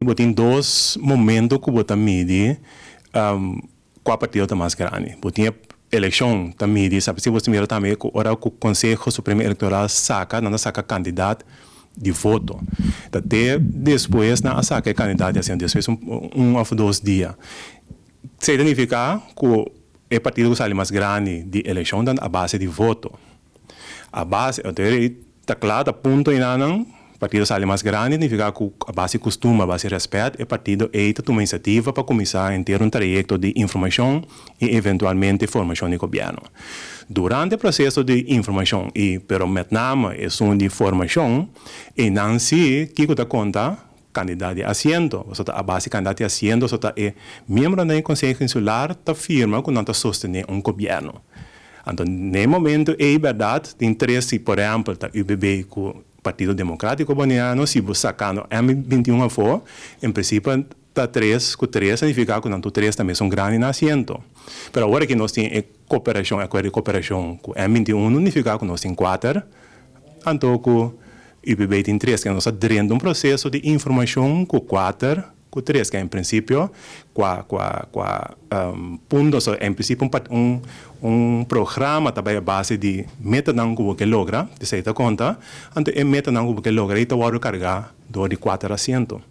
Bo tin dos momento ku bo ta midi kua partido ta mas grandi. Bo tin elekshon ta midi, sabi si bo mira tambe ku ora ku Konseho Supremo Elektoral saka, nan ta saka kandidat di voto. Ta te despues nan a saka e kandidat di asiento, despues 1 òf 2 dia. Esei ta nifiká ku e partido ku sali mas grandi di elekshon ta a base di voto. A base, ta kla, ta punto einan, partido sali mas grandi, nifiká ku a base di kustumber, a base di rèspèt, e partido ei ta tuma inisiativa pa kuminsá henter un trayekto di informashon i eventualmente formashon di gobièrnu. Durante e proseso di informashon i pero met name esun di formashon, einan sí kiko ta konta? Kandidat di asiento. So a base kandidat di asiento, so ta e miembro di Konseho Insular ta firma ku nan ta sostené un gobièrnu. Anto, na momento ei, bèrdat, tin tres, si por ehèmpel, ta UPB ku Partido Demokrátiko Boneriano, si bo saka M21 afó, en prinsipio ta 3 ku 3, nifiká ku nan tres tambe ta grandi na asiento. Pero awor ku nos tin kooperashon, akuerdo di kooperashon ku M21, nifiká ku nos tin kuater, anto ku UPB tin tres, ku nos ta den un proseso di informashon ku 4 ku 3, ku en prinsipio, kua punto, so, en prinsipio un programa tambe a base di metanan ku bo ke logra, di sierto konta, anto e metanan ku bo ke logra, i ta kargá dor di kuater asiento.